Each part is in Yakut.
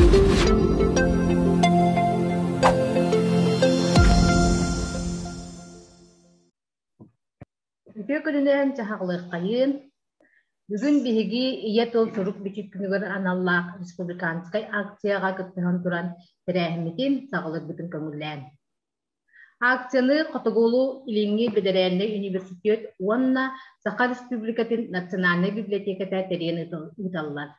Үтүө күнүнэн дьаһаҕлыаххайыын. Бүгүн биһиги Ийэ тыл сурук-бичик күнүгэр аналлаах республиканскай акцияҕа кыттыһан туран тэрээһиммитин саҕалыырбытын көҥүллээн. Акцияны Хотугулуу-Илиҥҥи федеральнай университет уонна Саха Республикатын национальнай библиотеката тэрийэн ыыталлар.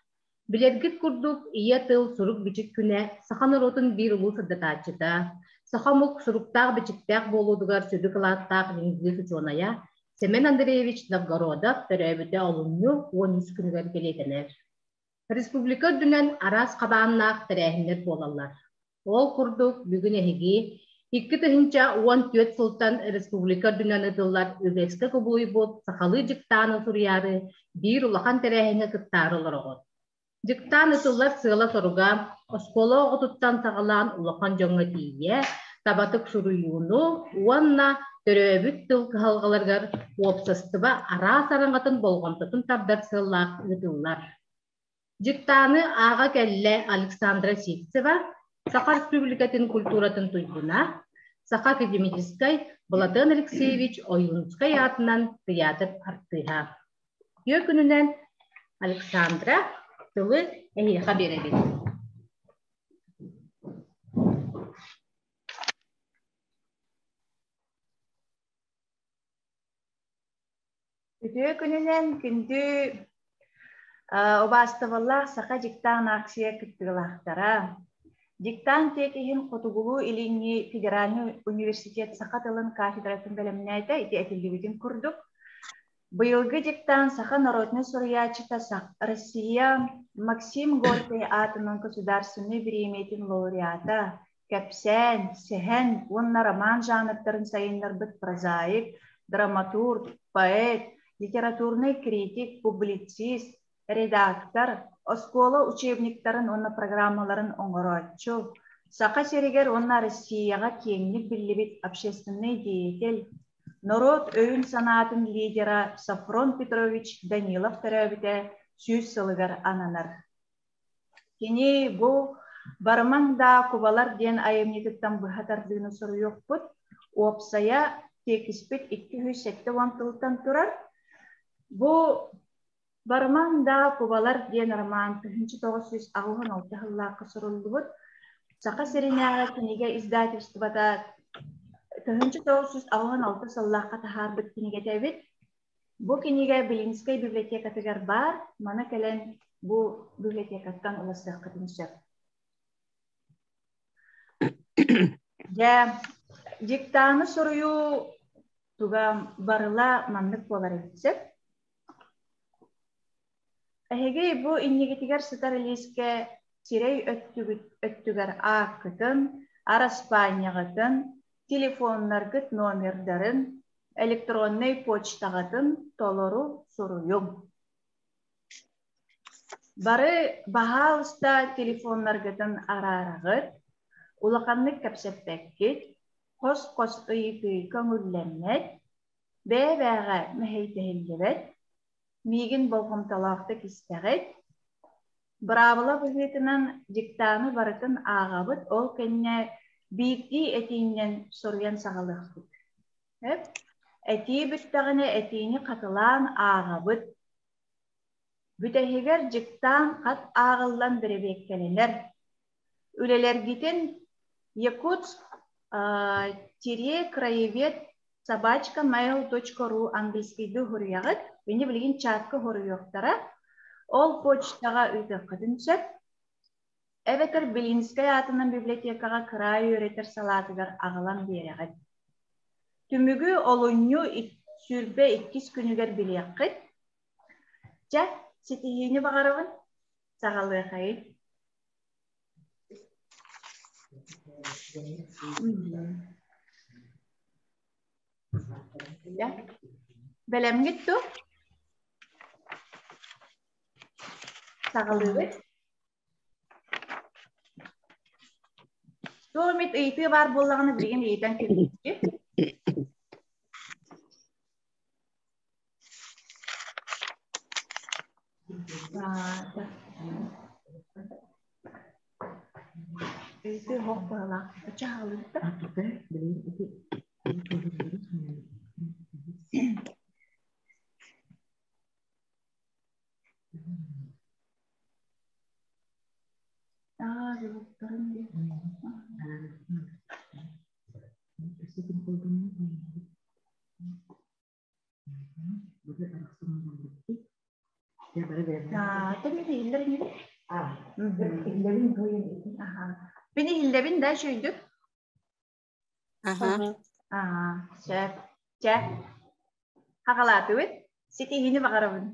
Билэргит курдук, Ийэ тыл сурук-бичик күнэ саха норуотун биир улуу сырдатааччыта, саха омук суруктаах-бичиктээх буолуутугар сүдү кылааттаах лингвист учуонайа Семен Андреевич Новгородов төрөөбүтэ олунньу 13 күнүгэр бэлиэтэнэр. Республика үрдүнэн араас хабааннаах тэрээһиннэр буолаллар. Ол курдук, бүгүн эһиги 2014 сылтан республика үрдүнэн ыытыллар үгэскэ кубулуйбут сахалыы дьыктааны суруйаары биир улахан тэрээһиҥҥэ кыттаары олороҕут. Дьыктаан ытыллар сыала-соруга оскуола оҕотуттан саҕалаан улахан дьоҥҥо тиийэ табатык суруйууну уонна төрөөбүт тыл кыһалҕаларыгар уопсастыба араас араҥатын болҕомтотун тардар сыаллаах ыытыллар. Дьыктааны ааҕа кэллэ Александра Сивцева, Саха Республикатын культуратын туйгуна, Саха академическай Былатыан Алексеевич Ойуунускай аатынан тыйаатыр артыыһа. Үтүө күнүнэн, Александра, тылы эһиэхэ биэрэбин. Үтүө күнүнэн күндү убаастабыллаах Саха дьыктаан акция кыттыылаахтара. Диктант тиэкиһин Хотугулуу-Илиҥҥи федеральнай университет саха тылын кафедратын бэлэмнээтэ ити этиллибитин курдук. Быйылгы диктант саха народнай суруйааччыта Россия Максим Горький аатынан государственнай бириэмийэтин лауреата, кэпсээн, сэһэн уонна роман жанрдарын сайыннарбыт прозаик, драматург, поэт, литературнай критик, публицист, редактор, оскуола учебниктарын уонна программаларын оҥорооччу, Саха сиригэр уонна Россияҕа киэҥник биллибит общественнай деятель, норуот өйүн-санаатын лидера Софрон Петрович Данилов төрөөбүтэ 100 сылыгар ананар. Кини бу «Барымаҥ даа, кубалар» диэн айымньытыттан быһа тардыыны суруйуохпут. Уопсайа тиэкиспит 270 тылтан турар. Бу «Барымаҥ даа, кубалар» диэн роман 1986 сыллаахха суруллубут. Саха сиринээҕи кинигэ издательствота 1986 сыллаахха таһаарбыт кинигэтэ эбит. Бу кинигэ Белинскэй библиотекатыгар баар, маны кэлэн бу библиотекаттан уларсыаххытын сөп. Дьэ, диктаны суруйуу туга барыла маннык буолар эбит сөп. Эһиги бу иннигитигэр сытар илиискэ сирэй өттүгүт өттүгэр ааккытын, араспаанньаҕытын, телефоннаргыт номердарын, электроннай почтаҕытын толору суруйуҥ. Бары баһаалыста телефоннаргытын араараҕыт, улаханнык кэпсэппэккит, хос-хос ыйытыы көҥүллэммэт, бэйэ-бэйэҕэ мэһэйдэһиллибэт, миигин болҕомтолоохтук истэҕит. Быраабыла быһыытынан диктаны барытын ааҕабыт, ол кэннэ биирдии этииннэн суруйан саҕалыахпыт. Этии бүттэҕинэ этиини хатылаан ааҕабыт. Бүтэһигэр дьыктаан хат ааҕыллан бэрэбиэркэлэнэр. Үлэлэргитин Якутск тире краевед собачка mail.ru английскайдыы суруйаҕыт. Ини билигин чатка суруйуохтара. Ол почтаҕа ыытыаххытын сөп. Эбэтэр Белинскэй аатынан библиотекаҕа кыраайы үөрэтэр салаатыгар аҕалан биэрэҕит. Түмүгү олунньу 22 күнүгэр билиэххит. Чэ, ситиһиини баҕарабын. Саҕалыахайын. Бэлэмҥит дуо? Саҕалыыбыт. Туох эмит ыйытыы баар буоллаҕына билигин ыйытан кэбиһиэхпит. Ыйытыы оһох быһалаах. Оччо хаалыыта. Аа, звуктарын диэн. Аа, тэҥҥэ иһиллэр инибин. Аха. Мин иһиллэбин да үчүгэйдик. Аха. Аа, сөп. Чэ, хаҕалаатыбыт. Ситиһиини баҕарабын.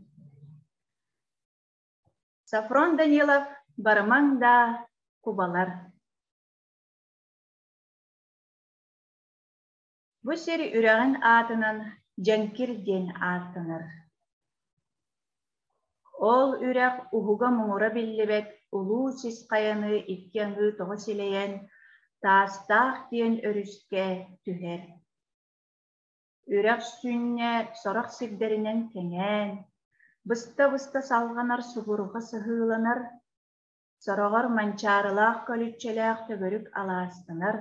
Софрон Данилов «Барымаҥ да, кубалар». Бу сир үрэҕин аатынан Дьэҥкир диэн ааттанар. Ол үрэх уһуга-муҥура биллибэт улуу сис хайаны икки аҥыы тоҕо силэйэн, Таастаах диэн өрүскэ түһэр. Үрэх сүнньэ сорох сирдэринэн кэҥээн, быста-быста салҕанар субурҕа сыһыыланар, сороҕор манчаарылаах көлүччэлээх төгүрүк алаастанар,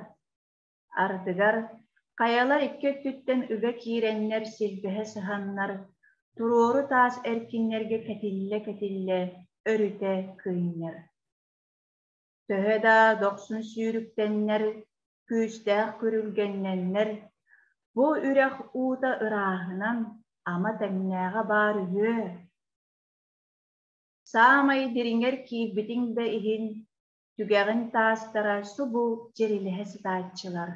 Ардыгар хайалар икки өттүттэн ыга киирэннэр силбэһэ сыһаннар, туруору таас эркиннэргэ кэтиллэ-кэтиллэ өрүтэ кыынньар. Төһө да дохсун сүүрүктэннэр, күүстээх күрүлгэннэннэр, бу үрэх уута ырааһынан ама тэҥнээҕэ баар үһүө. Саамай дириҥэр киирбитиҥ да иһин түгэҕин таастара субу дьирилэһэ сытааччылар.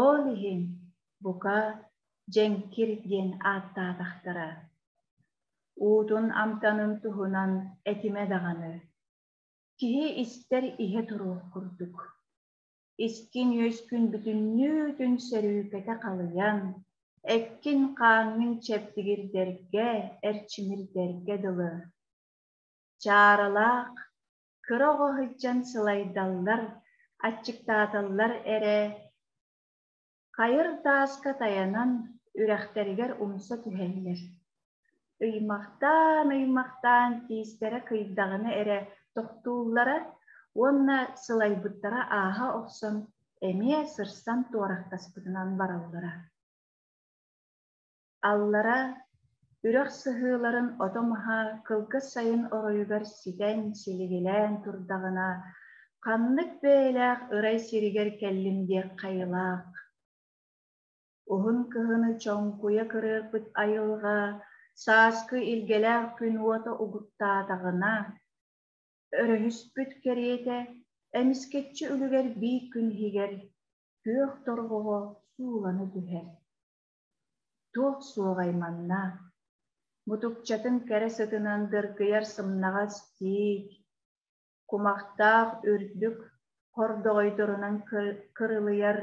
Ол иһин, бука, Дьэҥкир диэн ааттаатахтара. Уутун амтанын туһунан этимэ даҕаны, киһи истэр иһэ туруох курдук. Искин-үөскүн бүтүннүүтүн сөрүүкэтэ халыйан, эккин-хааҥҥын чэбдигирдэргэ, эрчимирдэргэ дылы. Чааралаах, кыра оҕо сылдьан сылайдаллар, аччыктааталлар эрэ, хайыр тааска тайанан үрэхтэригэр умса түһэллэр. Ыймахтаан-ыймахтаан тиистэрэ кыйдаҕына эрэ тохтууллара уонна сылайбыттара ааһа охсон эмиэ сырсан туорахтаспытынан бараллара. Аллара үрэх сыһыыларын ото-маһа кылгас сайын оройугар ситэн, силигилээн турдаҕына, ханнык бэйэлээх ырай сиригэр кэллим диэх хайылаах. Уһун кыһыны чоҥкуйа кырыарбыт айылҕа сааскы илгэлээх күн уота угуттаатаҕына, өрөһүспүт кэриэтэ эмискэччи үлүгэр биир күн иһигэр күөх торҕоҕо суулана түһэр. Туох суоҕай манна? Мутукчатын кэрэ сытынан дыргыйар сымнаҕас тиит, кумахтаах үрдүк хордоҕойдорунан кырылыйар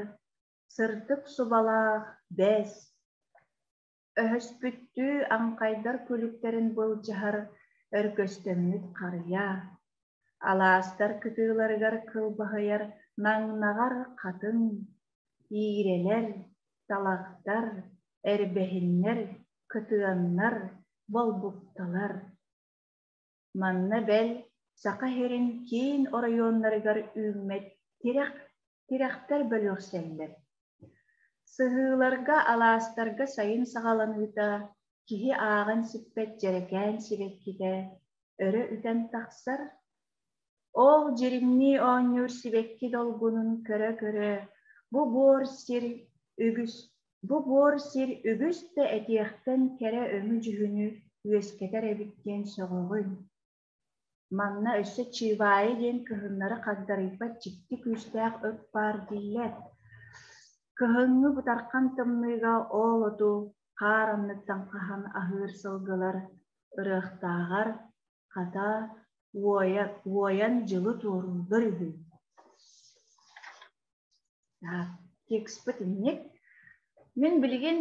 сырдык субалаах бэс, өһөспүттүү аҥхайдар күлүктэрин былдьаһар өргөстөммүт харыйа, алаастар кытыыларыгар кылбаһыйар наҥнаҕар хатыҥ, иирэлэр, талахтар, эрбэһиннэр, кытыаннар, болбукталар. Манна бэл Саха сирин киин оройуоннарыгар үүммэт тирэх тирэхтэр бөлүөхсэллэр. Сыһыыларга, алаастарга сайын саҕаланыыта киһи ааҕан сиппэт дьэрэкээн сибэккитэ өрө үтэн тахсар. Ол дьиримнии оонньуур сибэкки долгунун көрө-көрө бу буор сир үгүс бу буор сир үгүс да этиэхтэн кэрэ өҥү-дьүһүнү үөскэтэр эбит диэн сөҕөҕүн. Манна өссө Чыыбаайы диэн кыһыннары хагдарыйбат дьикти күүстээх ыт баар дииллэр. Кыһыҥҥы бытархан тымныыга ол оту хаар анныттан хаһан аһыыр сылгылар ырыахтааҕар, хата, уойан дьылы туорууллар үһү. Текспит инник. Мин билигин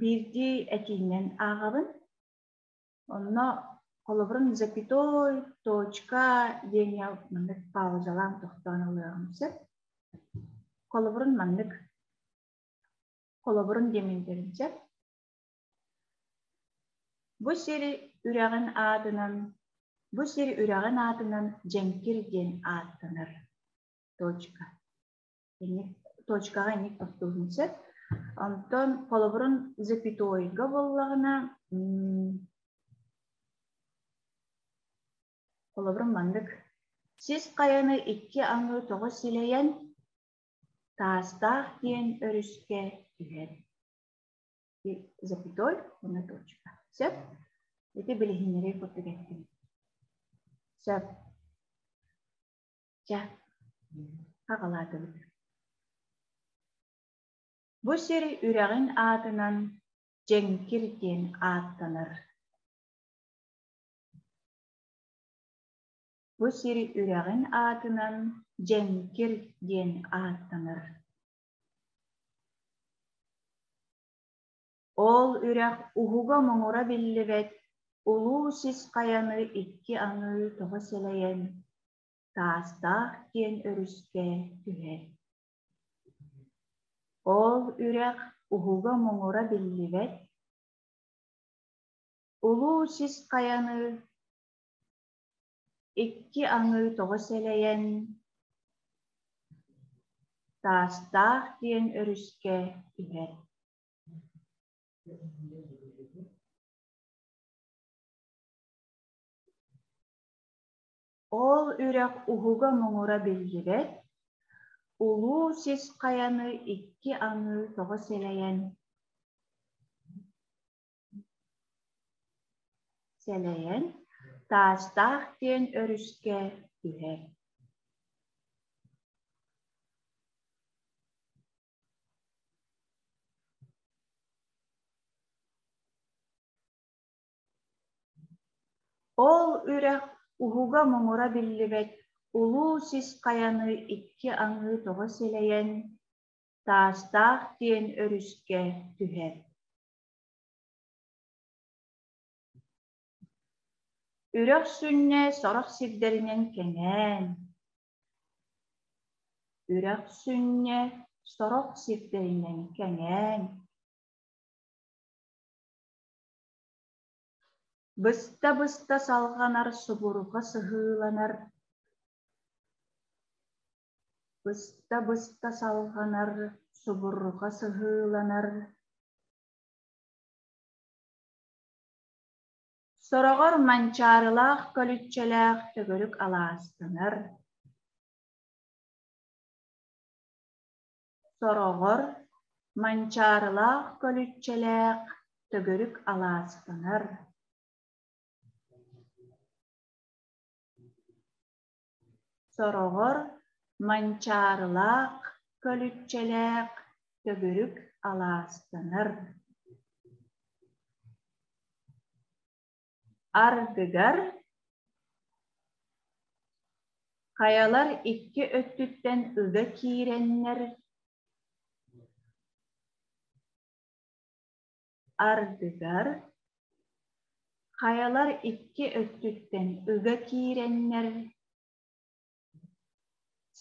биирдии этиинэн ааҕабын. Онно холобурун запятой, точка диэҥҥэ маннык паузалаан тохтоон ылыаҕым сөп. Холобурун маннык холобурун диэмин сөп. Бу сири үрэҕин аатынан Бу сир үрэҕин аатынан Дьэҥкир диэн ааттанар. Точка. Инник точкаҕа инник тохтуохун сөп. Онтон холобурун запятойга буоллаҕына холобурун маннык сис хайаны икки аҥыы тоҕо силэйэн Таастаах диэн өрүскэ түһэр. Запятой уонна точка. Сөп? Ити билиһиннэрии курдук эттим. Сөп. Чэ, аҕалаатыбыт. Бу сир үрэҕин аатынан Дьэҥкир диэн ааттанар. Бу сир үрэҕин аатынан Дьэҥкир диэн ааттанар. Ол үрэх уһуга-муҥура биллибэт улуу сис хайаны икки аҥыы тоҕо сэлэйэн, Таастаах диэн өрүскэ түһэр. Ол үрэх уһуга-муҥура биллибэт улуу сис хайаны икки аҥыы тоҕо сэлэйэн, Таастаах диэн өрүскэ түһэр. Ол үрэх уһуга-муҥура биллибэт, улуу сис хайаны икки аҥыы тоҕо сэлэйэн Сэлэйэн, Таастаах диэн өрүскэ түһэр. Ол үрэх уһуга-муҥура биллибэт улуу сис хайаны икки аҥыы тоҕо силэйэн, Таастаах диэн өрүскэ түһэр. Үрэх сүнньэ сорох сирдэринэн кэҥээн, үрэх сүнньэ сорох сирдэринэн кэҥээн, быста-быста салҕанар субурҕа сыһыыланар, быста-быста салҕанар субурҕа сыһыыланар Сороҕор манчаарылаах көлүччэлээх төгүрүк алаастанар. Сороҕор манчаарылаах көлүччэлээх төгүрүк алаастанар. Сороҕор манчаарылаах көлүччэлээх төгүрүк алаастанар. Ардыгар хайалар икки өттүттэн ыга киирэннэр Ардыгар хайалар икки өттүттэн ыга киирэннэр,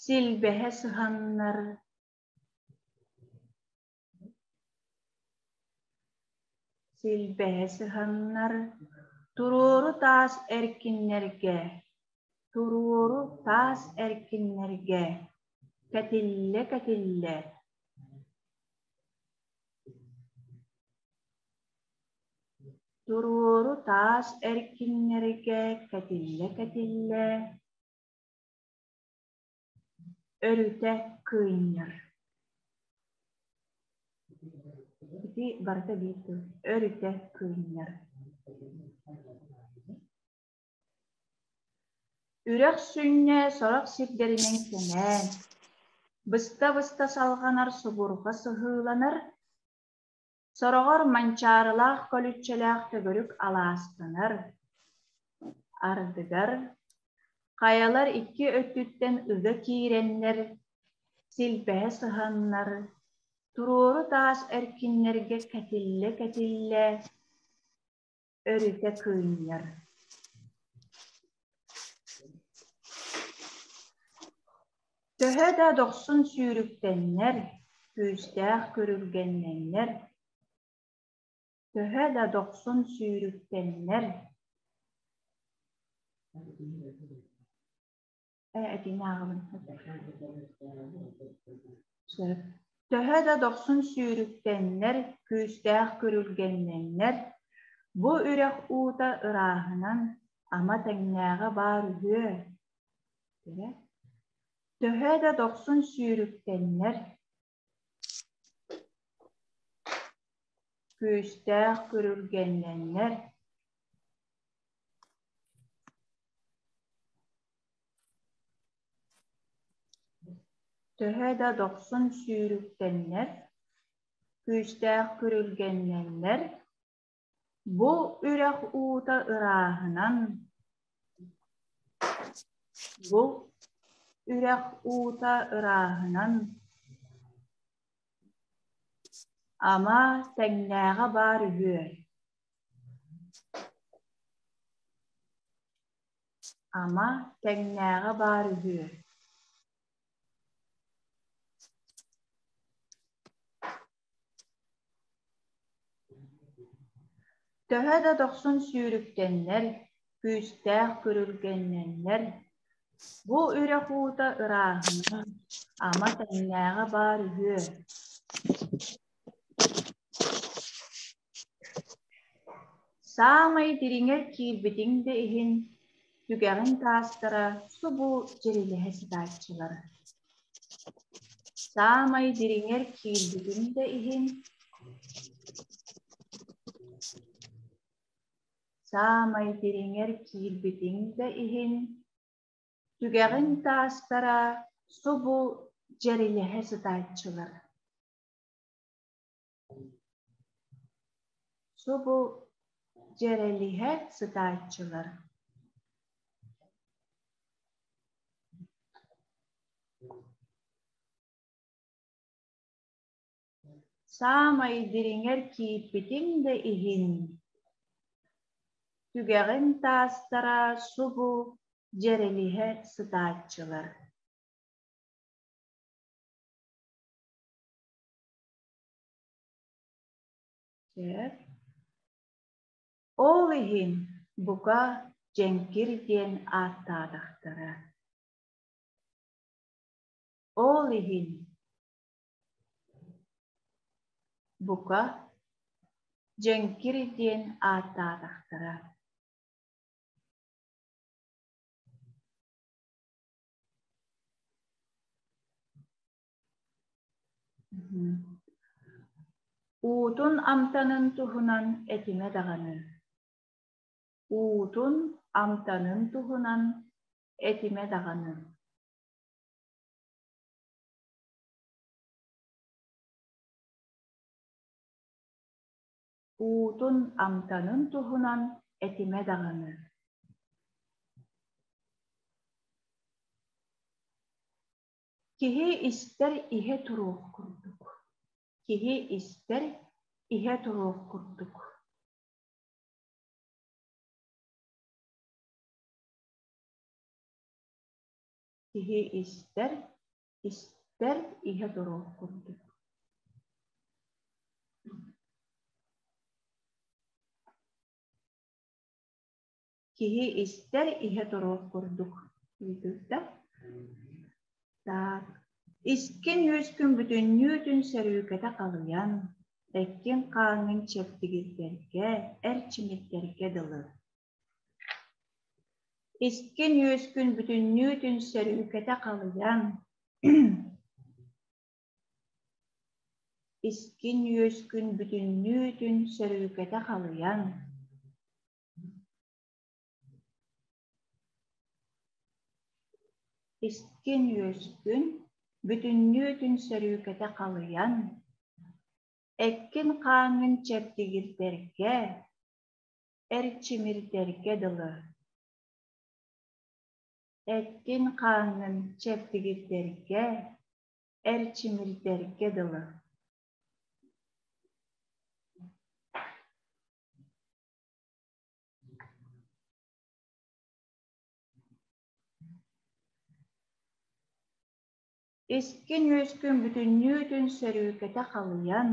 силбэһэ сыһаннар силбэһэ сыһаннар туруору таас эркиннэргэ, туруору таас эркиннэргэ кэтиллэ-кэтиллэ Туруору таас эркиннэргэ кэтиллэ-кэтиллэ өрүтэ кыынньар. Ити барыта биир тыл. Өрүтэ кыынньар. Үрэх сүнньэ сорох сирдэринэн кэҥээн, быста-быста салҕанар субурҕа сыһыыланар, сороҕор манчаарылаах көлүччэлээх төгүрүк алаастанар, ардыгар хайалар икки өттүттэн ыга киирэннэр, силбэһэ сыһаннар, туруору таас эркиннэргэ кэтиллэ-кэтиллэ өрүтэ кыынньар. Төһө да дохсун сүүрүктэннэр, күүстээх күрүлгэннэннэр, төһө да дохсун сүүрүктэннэр, Этиини ааҕабын. Сөп. Төһө да дохсун сүүрүктэннэр, күүстээх күрүлгэннэннэр, бу үрэх уута ырааһынан ама тэҥнээҕэ баар үһүө. Төһө да дохсун сүүрүктэннэр, күүстээх күрүлгэннэннэр, Төһө да дохсун сүүрүктэннэр, күүстээх күрүлгэннэннэр, бу үрэх уута ырааһынан, бу үрэх уута ырааһынан, ама тэҥнээҕэ баар үһүө. Ама тэҥнээҕэ баар үһүө. Төһө да дохсун сүүрүктэннэр, күүстээх күрүлгэннэннэр, бу үрэх уута ырааһынан, ама тэҥнээҕэ баар үһүө. Саамай дириҥэр киирбитиҥ да иһин, түгэҕин таастара субу дьирилэһэ сытааччылар. Саамай дириҥэр киирбитиҥ да иһин, саамай дириҥэр киирбитиҥ да иһин, түгэҕин таастара субу дьэрилэһэ сытааччылар. Субу дьэрэлиһэ сытааччылар. Саамай дириҥэр киирбитиҥ да иһин, түгэҕин таастара субу дьэрэлиһэ сытааччылар. Сөп. Ол иһин, бука, дьэҥкир диэн ааттаатахтара. Ол иһин, бука, дьэҥкир диэн ааттаатахтара. Уутун амтанын туһунан этимэ даҕаны. Уутун амтанын туһунан этимэ даҕаны. Уутун амтанын туһунан этимэ даҕаны. Киһи истэр иһэ туруох курдук. Киһи истэр иһэ туруох курдук. Киһи истэр, истэр иһэ туруох курдук. Киһи истэр иһэ туруох курдук ыйытыыта. Так. Искин-үөскүн бүтүннүүтүн сөрүүкэтэ халыйан, эккин-хааҥҥын чэбдигирдэргэ, эрчимирдэргэ дылы. Искин-үөскүн бүтүннүүтүн сөрүүкэтэ халыйан, искин-үөскүн бүтүннүүтүн сөрүүкэтэ халыйан, Искин-үөскүн бүтүннүүтүн сөрүүкэтэ халыйан, эккин-хааҥҥын чэбдигирдэргэ, эрчимирдэргэ дылы. Эккин-хааҥҥын чэбдигирдэргэ, эрчимирдэргэ дылы. Искин-үөскүн бүтүннүүтүн сөрүүкэтэ халыйан,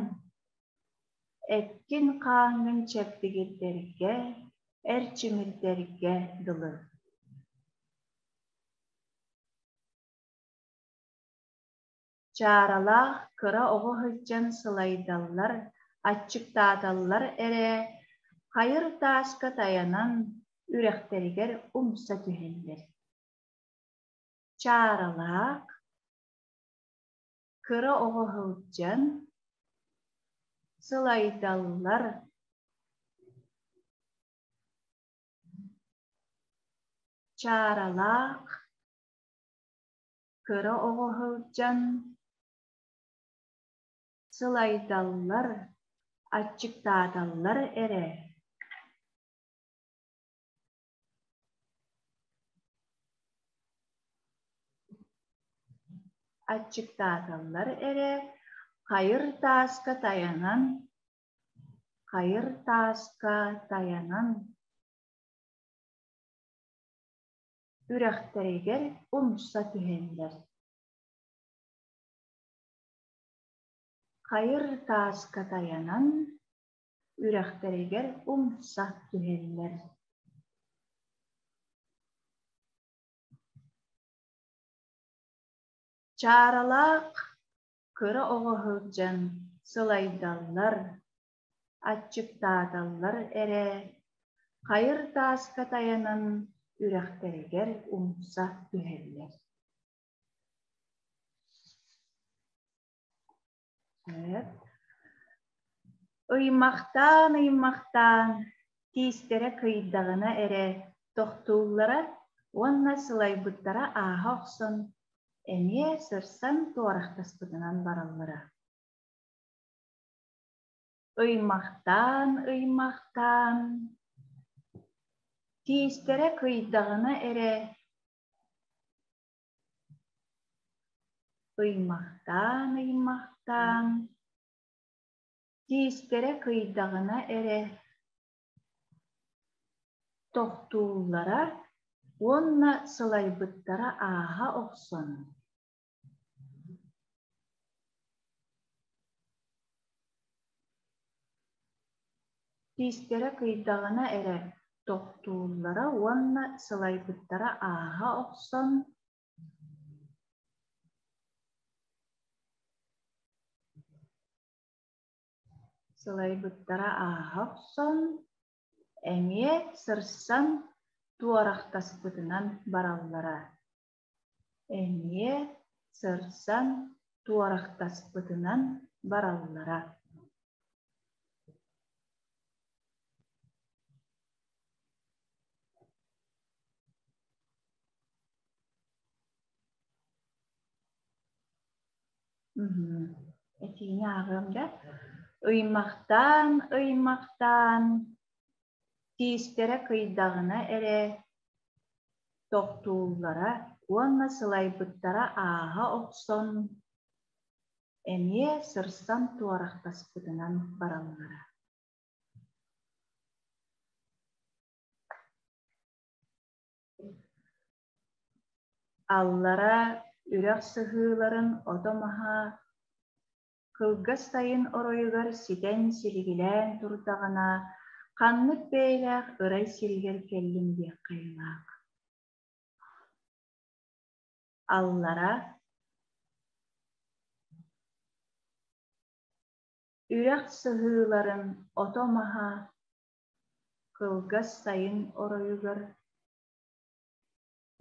эккин-хааҥҥын чэбдигирдэргэ, эрчимирдэргэ дылы. Чааралаах кыра оҕо сылдьан сылайдаллар, аччыктааталлар эрэ, хайыр тааска тайанан, үрэхтэригэр умса түһэллэр. Чааралаах кыра оҕо сылдьан сылайдаллар, Чааралаах кыра оҕо сылдьан сылайдаллар, аччыктааталлар эрэ. Аччыктааталлар эрэ, хайыр тааска тайанан, хайыр тааска тайанан Үрэхтэригэр умса түһэллэр. Хайыр тааска тайанан, үрэхтэригэр умса түһэллэр. Чааралаах кыра оҕо сылдьан сылайдаллар, аччыктааталлар эрэ, хайыр тааска тайанан үрэхтэригэр умса түһэллэр. Сөп. Ыймахтаан-ыймахтаан, тиистэрэ кыйдаҕына эрэ тохтууллара уонна сылайбыттара ааһа охсон, эмиэ сырсан туорахтаспытынан бараллара. Ыймахтаан-ыймахтаан, тиистэрэ кыйдаҕына эрэ Ыймахтаан-ыймахтаан, тиистэрэ кыйдаҕына эрэ тохтууллара уонна сылайбыттара ааһа охсон Тиистэрэ кыйдаҕына эрэ тохтууллара уонна сылайбыттара ааһа охсон Сылайбыттара ааһа охсон, эмиэ сырсан туорахтаспытынан бараллара. Эмиэ сырсан туорахтаспытынан бараллара. Этиини ааҕыам да. Ыймахтаан, ыймахтаан, тиистэрэ кыйдаҕына эрэ тохтууллара уонна сылайбыттара ааһа охсон, эмиэ сырсан туорахтаспытынан бараллара. Аллара үрэх сыһыыларын ото-маһа кылгас сайын оройугар ситэн силигилээн турдаҕына, ханнык бэйэлээх ырай сиригэр кэллим диэххэ айылаах. Аллара үрэх сыһыыларын ото-маһа кылгас сайын оройугар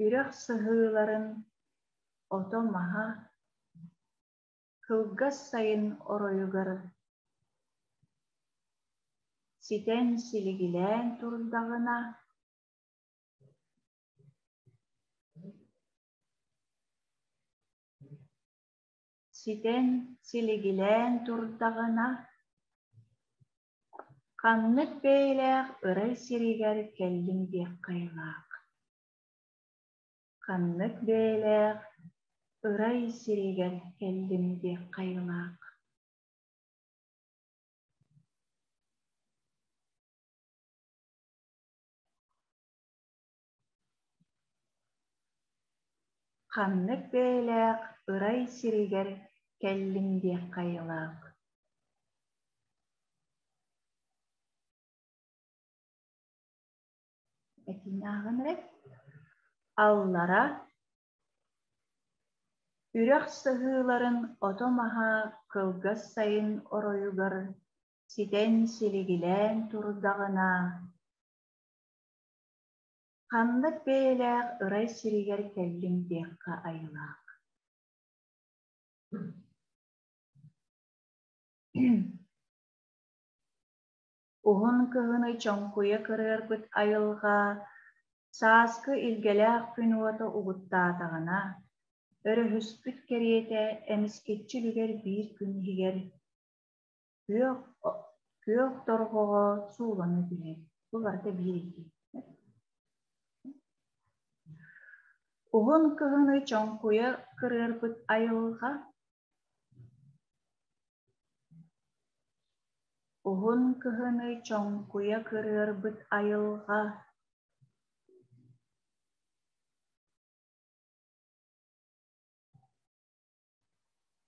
Үрэх сыһыыларын ото-маһа кылгас сайын оройугар ситэн силигилээн турдаҕына ситэн силигилээн турдаҕына Ханнык бэйэлээх ырай сиригэр кэллиҥ диэххэ айылаах. Ханнык бэйэлээх ырай сиригэр кэллим диэххэ айылаах. Ханнык бэйэлээх ырай сиригэр кэллиҥ диэххэ айылаах. Этиини ааҕан эрэ. Аллара Үрэх сыһыыларын ото-маһа кылгас сайын оройугар ситэн силигилээн турдаҕына, ханнык бэйэлээх ырай сиригэр кэллиҥ диэххэ айылаах. Уһун кыһыны чоҥкуйа кырыарбыт айылҕа сааскы илгэлээх күн уота угуттаатаҕына, өрөһүспүт кэриэтэ эмискэччи үлүгэр биир күн иһигэр күөх, күөх торҕоҕо суулана түһэр. Бу барыта биир ити. Уһун кыһыны чоҥкуйа кырыарбыт айылҕа Уһун кыһыны чоҥкуйа кырыарбыт айылҕа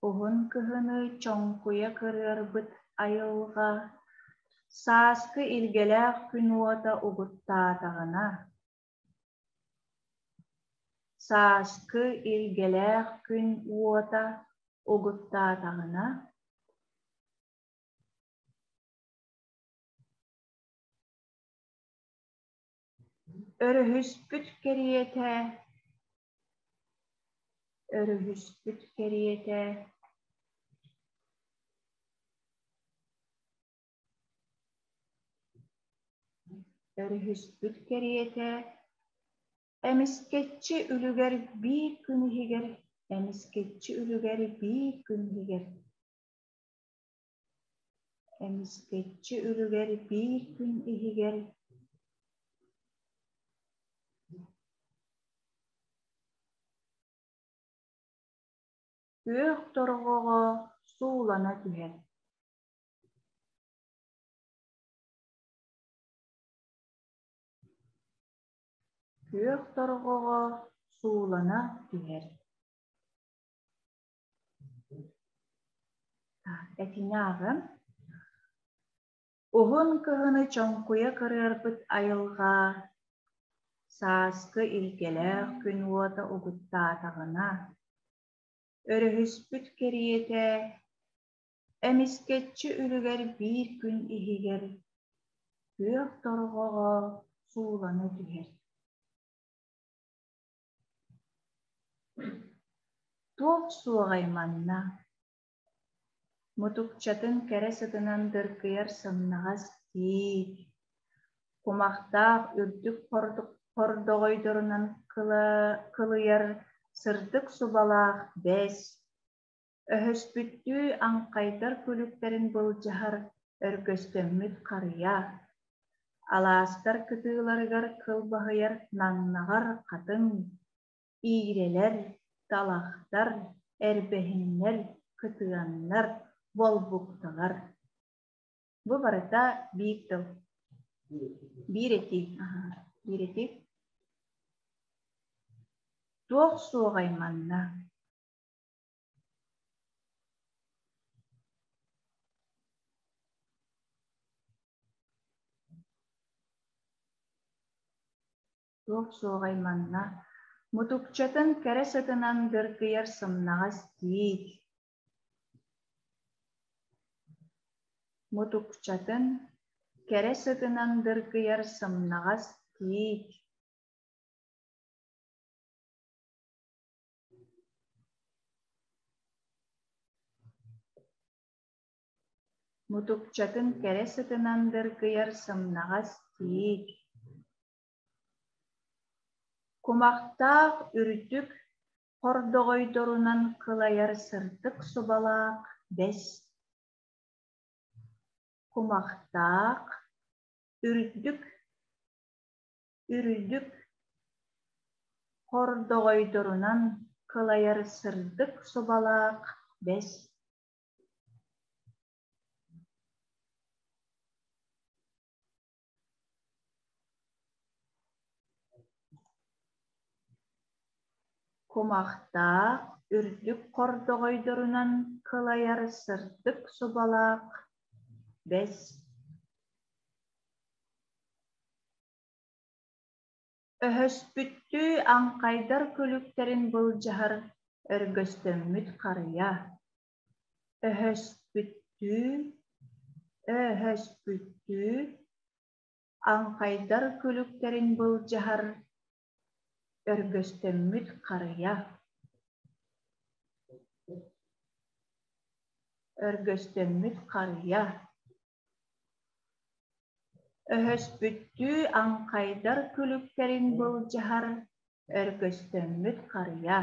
Уһун кыһыны чоҥкуйа кырыарбыт айылҕа сааскы илгэлээх күн уота угуттаатаҕына, сааскы илгэлээх күн уота угуттаатаҕына Өрүһүспүт кэриэтэ Өрүһүспүт кэриэтэ Өрүһүспүт кэриэтэ эмискэччи үлүгэр биир күн иһигэр эмискэччи үлүгэр биир күн иһигэр Эмискэччи үлүгэр биир күн иһигэр күөх торҕоҕо суулана түһэр. Күөх торҕоҕо суулана түһэр. Этинээҕим Уһун кыһыны чоҥкуйа кырыарбыт айылҕа сааскы илгэлээх күн уота угуттаатаҕына, өрүһүспүт кэриэтэ эмискэччи үлүгэр биир күн иһигэр күөх торҕоҕо суулана түһэр. Туох суоҕай манна? Мутукчатын кэрэ сытынан дыргыйар сымнаҕас тиит, кумахтаах үрдүк хордоҕойдорунан кылыйар сырдык субалаах бэс, өһөспүттүү аҥхайдар күлүктэрин былдьаһар өргөстөммүт харыйа, алаастар кытыыларыгар кылбаһыйар наҥнаҕар хатыҥ, иирэлэр, талахтар, эрбэһиннэр, кытыаннар, болбукталар. Бу барыта биир тыл. Биир этии. Биир этии. Туох суоҕай манна? Туох суоҕай манна? Мутукчатын кэрэ сытынан дыргыйар сымнаҕас тиит. Мутукчатын кэрэ сытынан дыргыйар сымнаҕас тиит. Мутукчатын кэрэ сытынан дыргыйар сымнаҕас тиит. Кумахтаах үрдүк хордоҕойдорунан кылайар сырдык субалаах бэс. Кумахтаах үрдүк үрдүк хордоҕойдорунан кылайар сырдык субалаах бэс. Кумахтаах үрдүк хордоҕойдорунан кылайар сырдык субалаах бэс. Өһөспүттүү аҥхайдар күлүктэрин былдьаһар Өргөстөммүт харыйа. Өһөспүттүү, өһөспүттүү, аҥхайдар күлүктэрин былдьаһар Өргөстөммүт харыйа. Өргөстөммүт харыйа. Өһөспүттүү аҥхайдар күлүктэрин былдьаһар Өргөстөммүт харыйа.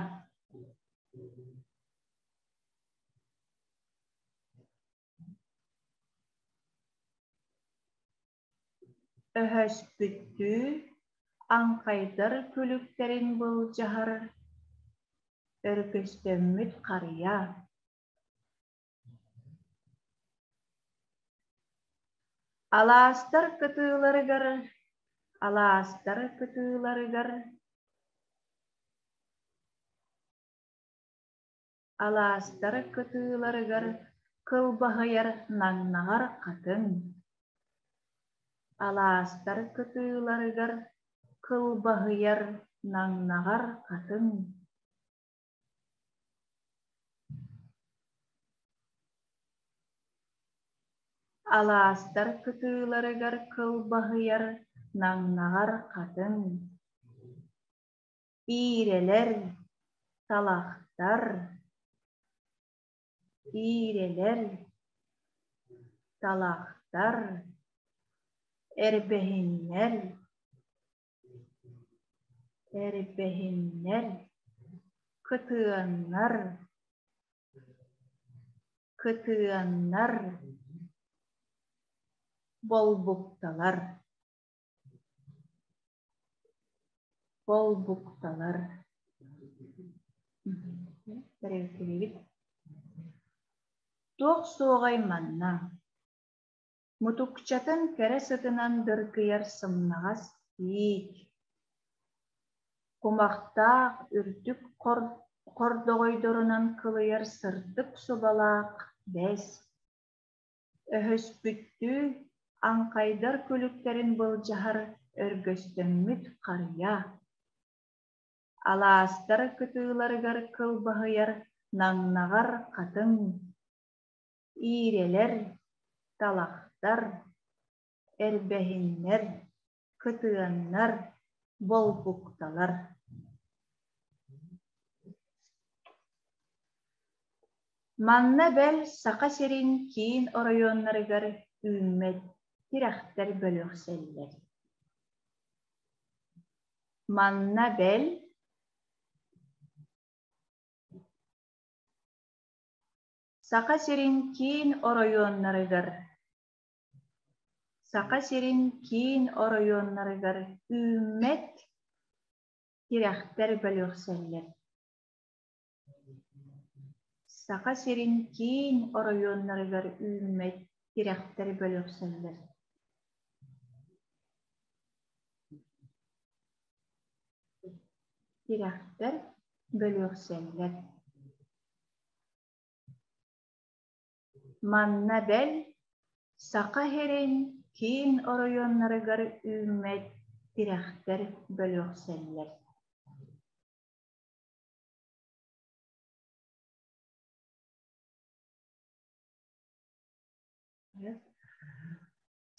Өһөспүттүү аҥхайдар күлүктэрин былдьаһар Өргөстөммүт харыйа. Алаастар кытыыларыгар, алаастар кытыыларыгар, алаастар кытыыларыгар кылбаһыйар наҥнаҕар хатыҥ, алаастар кытыыларыгар кылбаһыйар наҥнаҕар хатыҥ. Алаастар кытыыларыгар кылбаһыйар наҥнаҕар хатыҥ, иирэлэр, талахтар, иирэлэр, талахтар, эрбэһиннэр, Эрбэһиннэр, кытыаннар, кытыаннар, болбукталар, болбукталар. Туох суоҕай манна? Мутукчатын кэрэ сытынан дыргыйар сымнаҕас тиит, кумахтаах үрдүк хордоҕойдорунан кылыйар сырдык субалаах бэс, өһөспүттүү аҥхайдар күлүктэрин былдьаһар өргөстөммүт харыйа, алаастар кытыыларыгар кылбаһыйар наҥнаҕар хатыҥ, Иирэлэр, талахтар, эрбэһиннэр, кытыаннар, болбукталар. Манна бэл Саха сирин киин оройуоннарыгар үүммэт тирэхтэр бөлөхсөллөр. Манна бэл Саха сирин киин оройуоннарыгар Саха сирин киин оройуоннарыгар үүммэт тирэхтэр бөлөхсөллөр. Саха сирин киин оройуоннарыгар үүммэт тирэхтэр бөлөхсөллөр. Тирэхтэр бөлөхсөллөр. Манна бэл, Саха сирин киин оройуоннарыгар үүммэт тирэхтэр бөлөхсөллөр.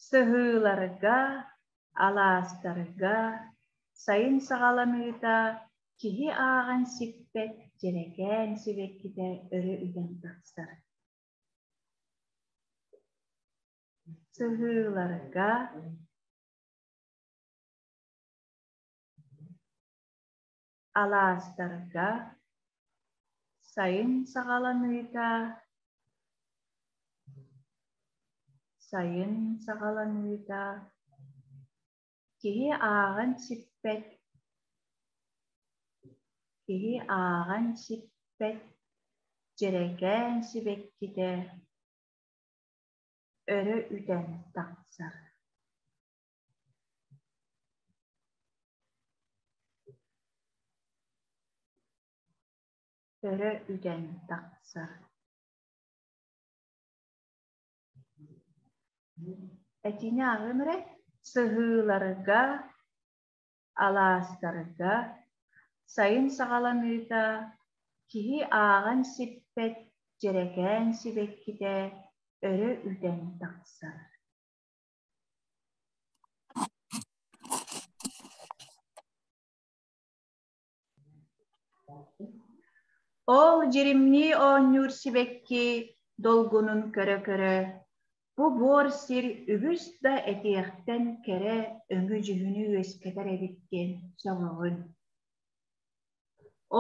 Сыһыыларга, алаастарга сайын саҕаланыыта киһи ааҕан сиппэт дьэрэкээн сибэккитэ өрө үтэн тахсар. Сыһыыларга, алаастарга сайын саҕаланыыта сайын саҕаланыыта киһи ааҕан сиппэт киһи ааҕан сиппэт дьэрэкээн сибэккитэ өрө үтэн тахсар. Өрө үтэн тахсар. Этиини ааҕыам эрэ сыһыыларга, алаастарга сайын саҕаланыыта Киһи ааҕан сиппэт дьэрэкээн сибэккитэ өрө үтэн тахсар. Ол дьиримнии оонньуур сибэкки долгунун көрө-көрө, бу буор сир үгүс да этиэхтэн кэрэ өҥү-дьүһүнү үөскэтэр эбит диэн сөҕөҕүн.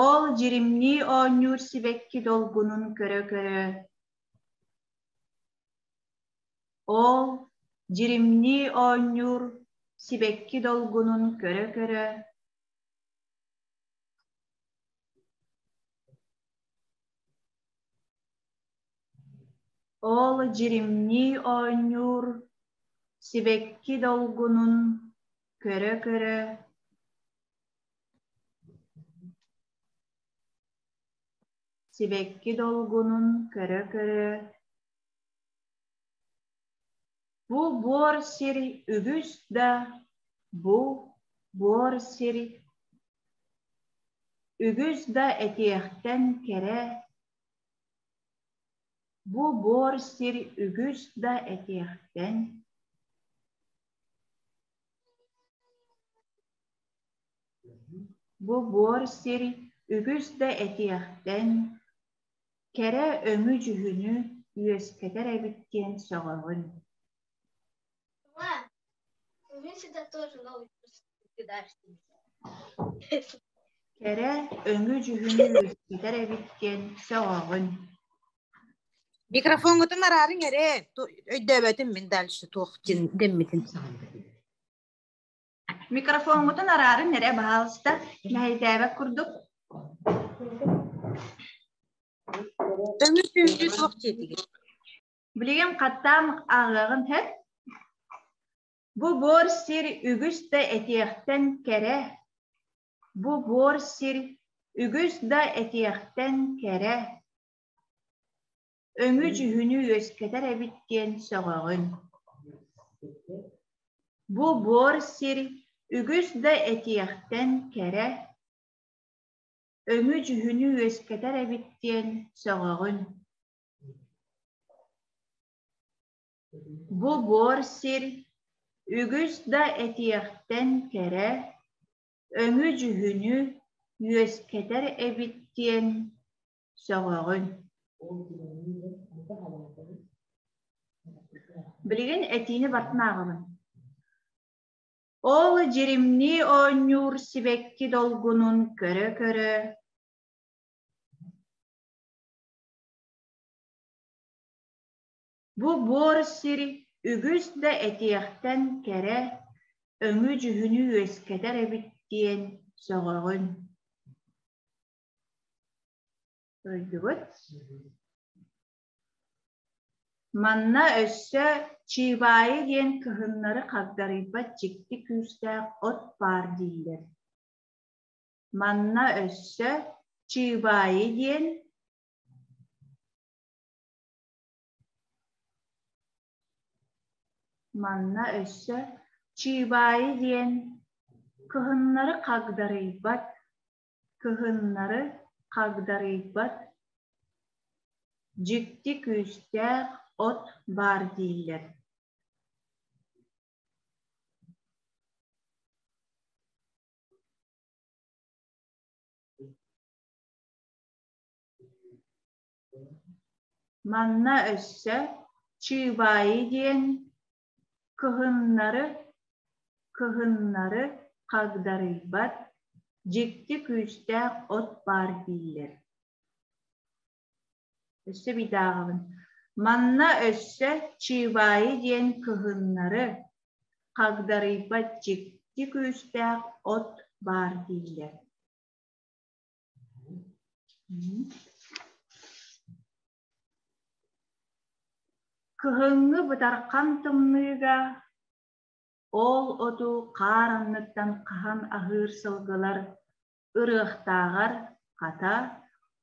Ол дьиримнии оонньуур сибэкки долгунун көрө-көрө, ол дьиримнии оонньуур сибэкки долгунун көрө-көрө, Ол дьиримнии оонньуур сибэкки долгунун көрө-көрө сибэкки долгунун көрө-көрө Бу буор сир үгүс да, бу буор сир үгүс да этиэхтэн кэрэ, бу буор сир үгүс да этиэхтэн Бу буор сир үгүс да этиэхтэн кэрэ өҥү-дьүһүнү үөскэтэр эбит диэн сөҕөҕүн. Кэрэ өҥү-дьүһүнү үөскэтэр эбит диэн сөҕөҕүн. Микрофоҥҥутун араарыҥ эрэ, өйдөөбөтүм мин дальше туох дэммитин. Микрофоҥҥутун араарыҥ эрэ, баһаалыста, мэһэйдээбэт курдук. Өҥү сүүрдүү суох диэтигит. Билигин хаттаан ааҕыаҕын һэт. Бу буор сир үгүс да этиэхтэн кэрэ. Бу буор сир үгүс да этиэхтэн кэрэ. Өҥү-дьүһүнү үөскэтэр эбит диэн сөҕөҕүн. Бу буор сир үгүс да этиэхтэн кэрэ, өҥү-дьүһүнү үөскэтэр эбит диэн сөҕөҕүн. Бу буор сир үгүс да этиэхтэн кэрэ, өҥү-дьүһүнү үөскэтэр эбит диэн сөҕөҕүн. Билигин этиини бартын ааҕабын. Ол дьиримнии оонньуур сибэкки долгунун көрө-көрө бу буор сир үгүс да этиэхтэн кэрэ, өҥү-дьүһүнү үөскэтэр эбит диэн сөҕөҕүн. Көрдүгүт? Манна өссө Чыыбаайы диэн кыһыннары хагдарыйбат дьикти күүстээх от баар дииллэр. Манна өссө Чыыбаайы диэн Манна өссө Чыыбаайы диэн кыһыннары хагдарыйбат Кыһыннары хагдарыйбат дьикти күүстээх от баар дииллэр. Манна өссө Чыыбаайы диэн кыһыннары кыһыннары хагдарыйбат дьикти күүстээх от баар дииллэр. Өссө биидааҕабын. Манна өссө Чыыбаайы диэн кыһыннары хагдарыйбат дьикти күүстээх от баар дииллэр. Кыһыҥҥы бытархан тымныыга ол оту хаар анныттан хаһан аһыыр сылгылар ырыахтааҕар, хата,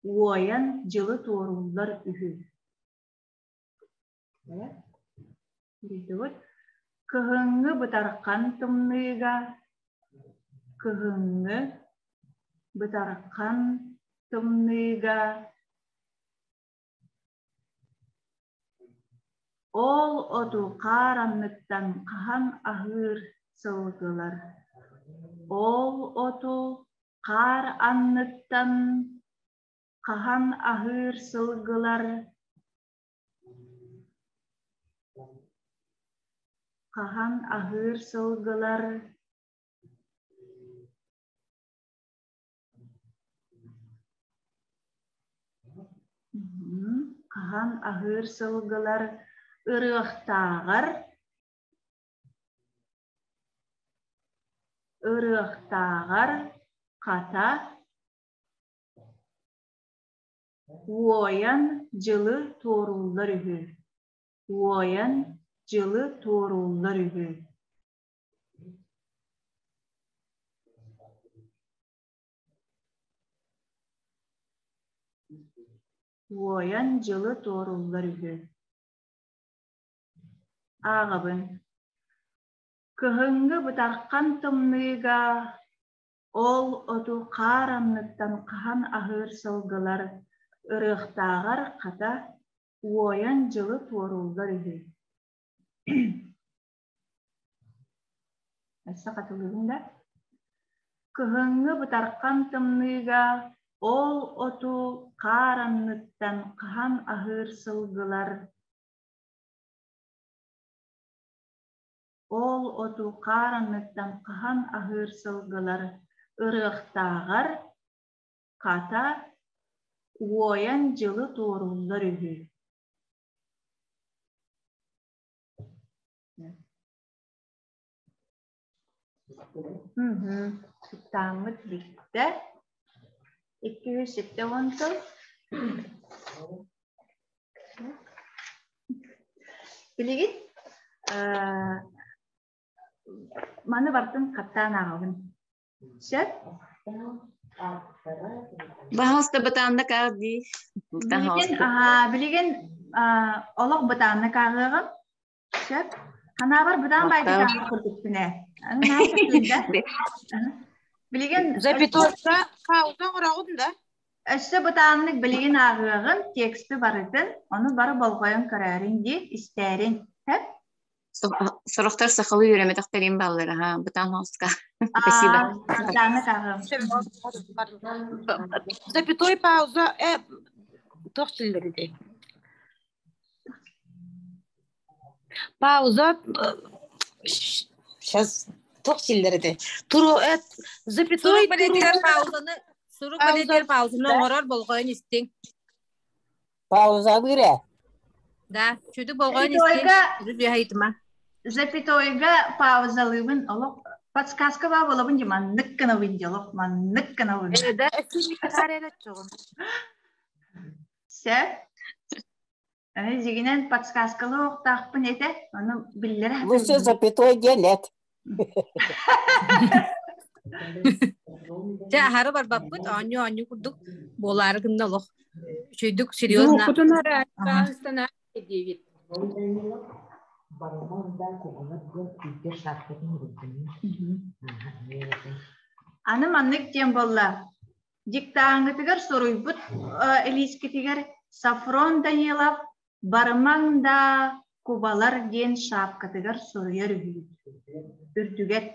уойан дьылы туорууллар үһү. Кыһыҥҥы бытархан тымныыга, кыһыҥҥы бытархан. тымныыга Ол оту хаар анныттан хаһан аһыыр сылгылар, ол оту хаар анныттан хаһан аһыыр сылгылар, хаһан аһыыр сылгылар Хаһан аһыыр сылгылар ырыахтааҕар ырыахтааҕар хата уойан дьылы туорууллар үһү, уойан дьылы туорууллар үһү. Уойан дьылы туоруллар үһү. Ааҕабын. Кыһыҥҥы бытархан тымныыга ол оту хаар анныттан хаһан аһыыр сылгылар ырыахтааҕар хата уойан дьылы туорууллар үһү. Өссө хатылыыбын да. Кыһыҥҥы бытархан тымныыга ол оту хаар анныттан хаһан аһыыр сылгылар ол оту хаар анныттан хаһан аһыыр сылгылар ырыахтааҕар хата уойан дьылы туорууллар үһү. Сыттааммыт бүттэ. 270 сыл. Билигин маны бартын хаттаан ааҕабын. Сөп? Баһаалыста бытааннык аах дии. Билигин, билигин олох бытааннык ааҕыаҕым. Сөп. Ханаабар бытаан баайдык ааҕар курдукпун ээ. Билигин Запятойка пауза оҥороҕун да? Өссө бытааннык билигин ааҕыаҕын, тексты барытын, ону бары болҕойон көрөөрүн дии, истээрин. Сөп? Сорохтор сахалыы үөрэммэтэхтэрин бааллар, аха, бытаан хоска. Спасибо. Бытааннык ааҕыам. Запятой пауза туох силлэрий? Пауза сейчас туох силлэр этэ? Туру запятой Сурук бэлиэтигэр паузаны сурук бэлиэтигэр паузаны оҥорор болҕойон истиҥ. Паузалыыр ээ. Да, чүдүк болҕойон истиҥ. Запятойга Запятойга паузалыыбын олох подсказка баа буолабын дьэ маннык гынабын дьэ олох маннык гынабын. Да, Сөп. Дьигинэн подсказкалыы охтаахпын этэ, ону биллэрэ Лучше запятой диэн эт. Дьэ, аһары барбаппыт, оонньуу-оонньуу курдук буолаары гынна олох. Үчүйдүк серьезно. Звукутун араастана диэбит. Аны маннык диэн буолла. Диктааҥҥытыгар суруйбут илиискитигэр Сафрон Данилов «Барымаҥ даа, кубалар» диэн шапкатыгар суруйар үһүбүт. Үрдүгэр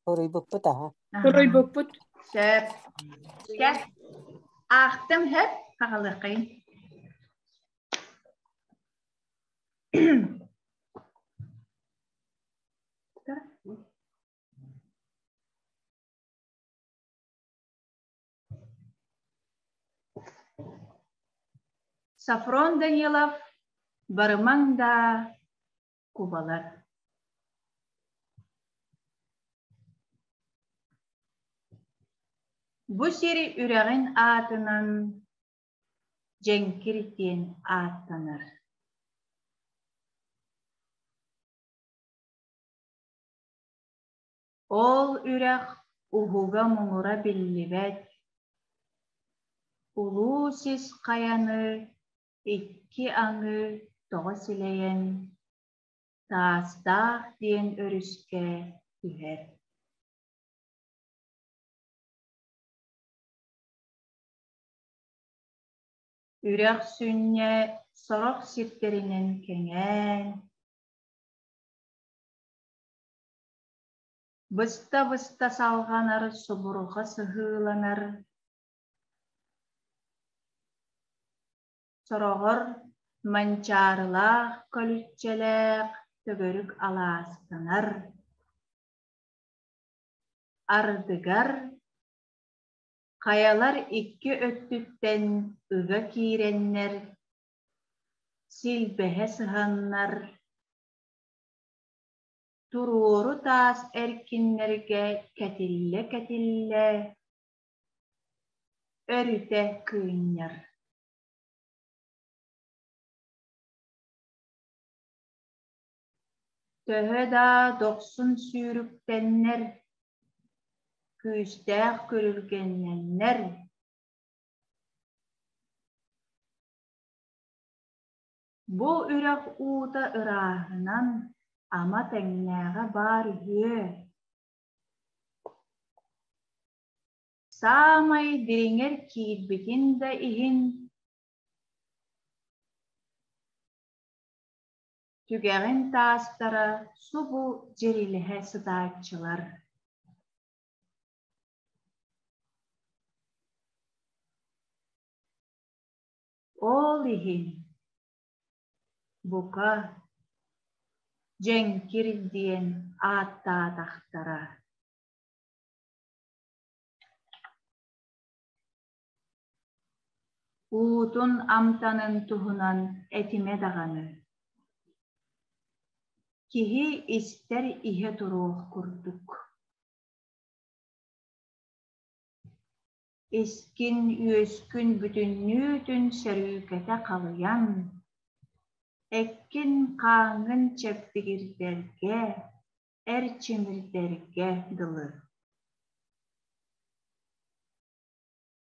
Суруйбуппут аһа. Суруйбуппут. Сөп. Кэ. Аахтым сөп. Хаҕалыаххайын. Сафрон Данилов «Барымаҥ даа, кубалар» Бу сир үрэҕин аатынан Дьэҥкир диэн ааттанар. Ол үрэх уһуга-муҥура биллибэт, улуу сис хайаны икки аҥыы тоҕо силэйэн, Таастаах диэн өрүскэ түһэр. Үрэх сүнньэ сорох сирдэринэн кэҥээн, быста-быста салҕанар субурҕа сыһыыланар, сороҕор манчаарылаах көлүччэлээх төгүрүк алаастанар, ардыгар хайалар икки өттүттэн ыга киирэннэр, силбэһэ сыһаннар, туруору таас эркиннэргэ кэтиллэ-кэтиллэ, өрүтэ кыынньар. Төһө да дохсун сүүрүктэннэр, күүстээх күрүлгэннэннэр, бу үрэх уута ырааһынан ама тэҥнээҕэ баар үһүө. Саамай дириҥэр киирбитин да иһин Түгэҕин таастара субу дьирилэһэ сытааччылар. Ол иһин, бука, дьэҥкир диэн ааттаатахтара. Уутун амтанын туһунан этимэ даҕаны, киһи истэр иһэ туруох курдук. Искин-үөскүн бүтүннүүтүн сөрүүкэтэ халыйан, эккин-хааҥҥын чэбдигирдэргэ, эрчимирдэргэ дылы.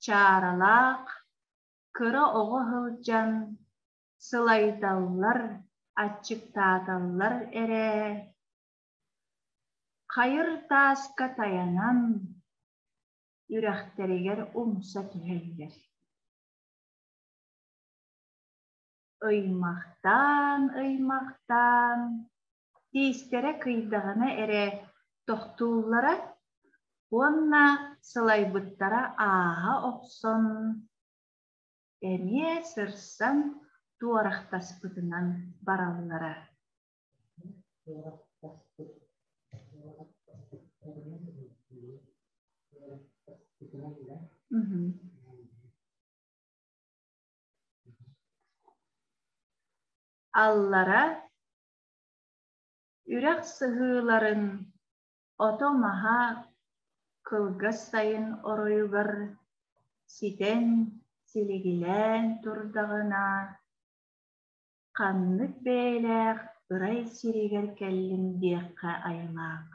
Чааралаах, кыра оҕо сылдьан сылайдаллар, аччыктааталлар эрэ, хайыр тааска тайанан, үрэхтэригэр умса түһэллэр. Ыймахтаан-ыймахтаан, тиистэрэ кыйдаҕына эрэ тохтууллара уонна сылайбыттара ааһа охсон, эмиэ сырсан туорахтаспытынан бараллара. Аллара үрэх сыһыыларын ото-маһа кылгас сайын оройугар ситэн силигилээн турдаҕына, ханнык бэйэлээх ырай сиригэр кэллим диэххэ айылаах.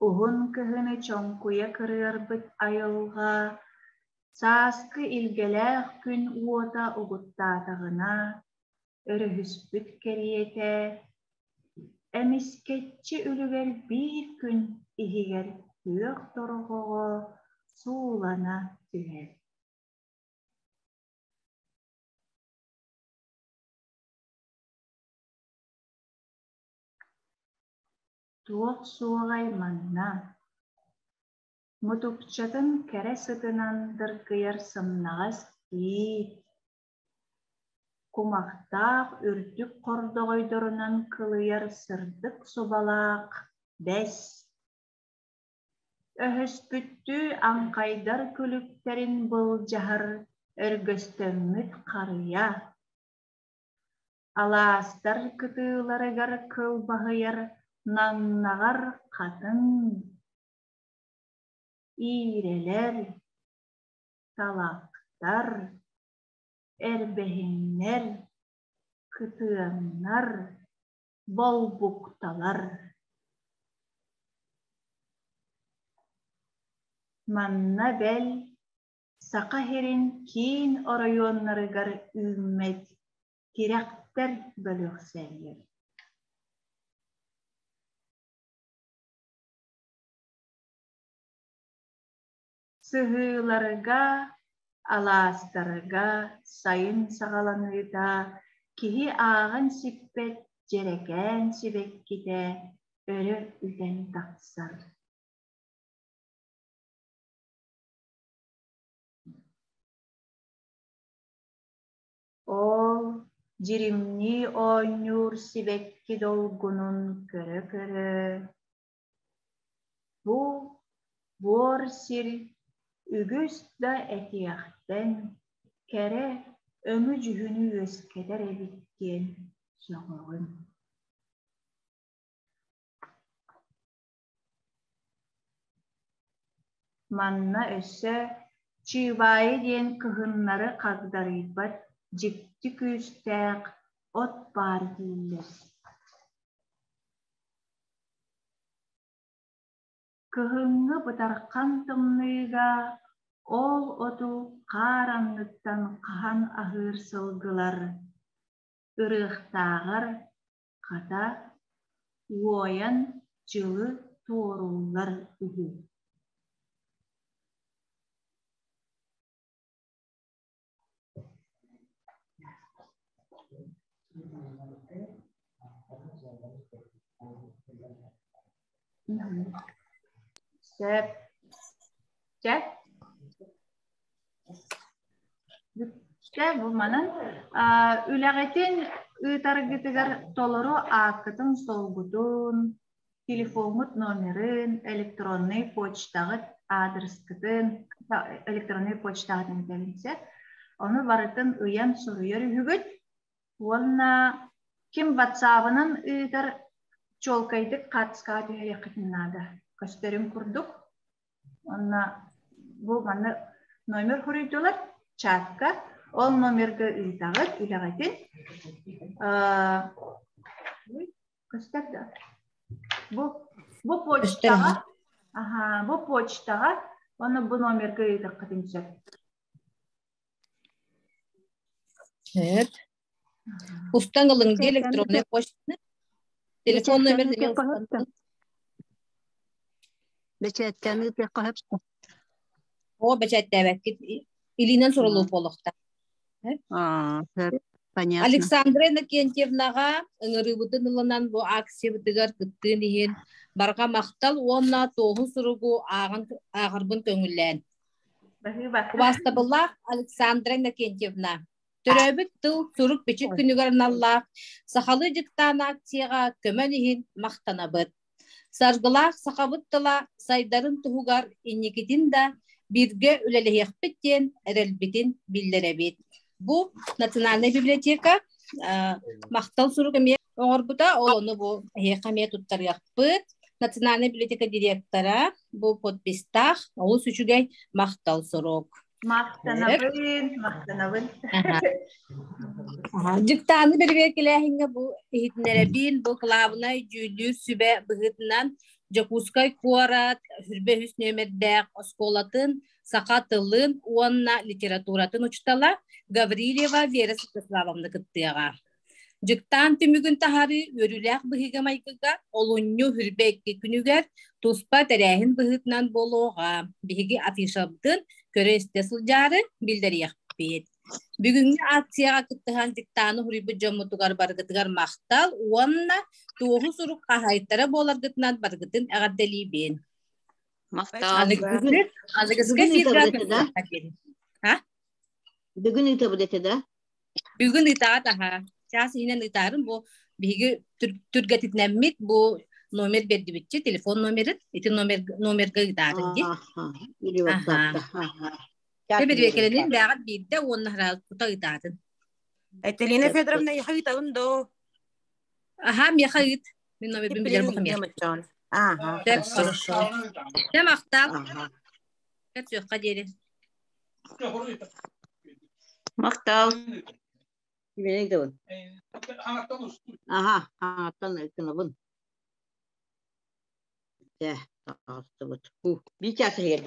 Уһун кыһыны чоҥкуйа кырыарбыт айылҕа сааскы илгэлээх күн уота угуттаатаҕына, өрүһүспүт кэриэтэ, эмискэччи үлүгэр биир күн иһигэр күөх торҕоҕо суулана түһэр. Туох суоҕай манна, мутукчатын кэрэ сытынан дыргыйар сымнаҕас тиит, кумахтаах үрдүк хордоҕойдорунан кылыйар сырдык субалаах бэс, өһөспүттүү аҥхайдар күлүктэрин былдьаһар өргөстөммүт харыйа, Алаастар кытыыларыгар кылбаһыйар наҥнаҕар хатыҥ, иирэлэр, талахтар, эрбэһиннэр, кытыаннар, болбукталар. Манна бэл Саха сирин киин оройуоннарыгар үүммэт тирэхтэр бөлөхсөллөр. Сыһыыларга, алаастарга сайын саҕаланыыта киһи ааҕан сиппэт дьэрэкээн сибэккитэ өрө үтэн тахсар. Ол дьиримнии оонньуур сибэкки долгунун көрө-көрө, бу буор сир үгүс да этиэхтэн кэрэ өҥү-дьүһүнү үөскэтэр эбит диэн сөҕөҕүн. Манна өссө Чыыбаайы диэн кыһыннары хагдарыйбат дьикти күүстээх от баар дииллэр. Кыһыҥҥы бытархан тымныыга ол оту хаар анныттан хаһан аһыыр сылгылар ырыахтааҕар хата, уойан дьылы туорууллар үһү. Сөп. Чэ. Бүттэ бу манан. Үлэҕитин ыытаргытыгар толору ааккытын-суолгутун, телефоҥҥут номерын, электроннай почтаҕыт аадырыскытын, электроннай почтаҕытын этэбин Ону барытын ыйан суруйар үһүгүт. Уонна ким ватсабынан ыытар чуолкайдык хаартыскаҕа түһэриэххитин наада. Көстөрүн курдук. Уонна бу манна номер хоруйдулар чатка. Ол номерга ыытаҕыт үлэҕитин. Көстөр да? Бу бу почтаҕа аха бу почтаҕа уонна бу номерга ыытыаххытын сөп. Сөп. Устан ылыҥ дии электронная почтаны. Телефон номер Бэчээттээн ыытыахха сөп. О, бэчээттээбэккит. Илиинэн суруллуу буолуохтаах. Аа, сөп. Понятно. Александра Иннокентьевнаҕа ыҥырыыбытын ылынан бу акциябытыгар кыттыын иһин барҕа махтал уонна туоһу суругу ааҕан ааҕарбын көҥүллээн. Баһыыба. Убаастабыллаах Александра Иннокентьевна, төрөөбүт тыл сурук-бичик күнүгэр аналлаах сахалыы дьыктаан акцияҕа көмөн иһин махтанабыт. Саргылаах сахабыт тыла сайдарын туһугар инникитин да бииргэ үлэлэһиэхпит диэн эрэлбитин биллэрэбит. Бу Национальнай библиотека махтал сурук эмиэ оҥорбута, ол ону бу эһиэхэ эмиэ туттарыахпыт. Национальнай библиотека директора бу подпистаах олус үчүгэй махтал сурук. Махтанабын, махтанабын. Дьыктааны бэрэбиэркэлээһиҥҥэ бу иһитиннэрэбин, бу кылаабынай дьүүллүүр сүбэ быһыытынан Дьокуускай куорат Хүрбэ үһүс нүөмэрдээх оскуолатын саха тылын уонна литературатын учуутала Гаврильева Вера Святославовна кыттыаҕа. Дьыктаан түмүгүн таһаарыы үөрүүлээх быһыыга-майгыга олунньу хүрбэ икки күнүгэр туспа тэрээһин быһыытынан буолуоҕа. Биһиги афишабытын көрө-истэ сылдьаары биллэриэхпит. Бүгүҥҥү акцияҕа кыттыһан дьыктааны суруйбут дьоммутугар барыгытыгар махтал уонна туоһу сурук хаһаайыттара буоларгытынан барыгытын эҕэрдэлиибин. Махтал. Аныгыскы Бүгүн эфирга ыытабыт этэ да? А? Бүгүн ыытабыт этэ да? Бүгүн ыытаат аха. Чаас иһинэн ыытаарым бу биһиги түргэтитинэммит бу номер бердибитчи телефон номерин ити номер номерга ыытаарын ди. Аха. Бэбириэкэлэнин бээҕит биирдэ уонна тута ыытаатын. Айталина Федоровна, я ыытабын доо. Аха, миэхэ ыыт. Мин номербин билэр бу миэхэ. Ага, Сөп, хорошо. Дьэ, махтал. Сүөххэ диэри. Махтал. Киминен ыытабын? Аха, хаҥаттан ыккынабын. Дьэ, таҕыстыбыт. Биир чаас иһигэр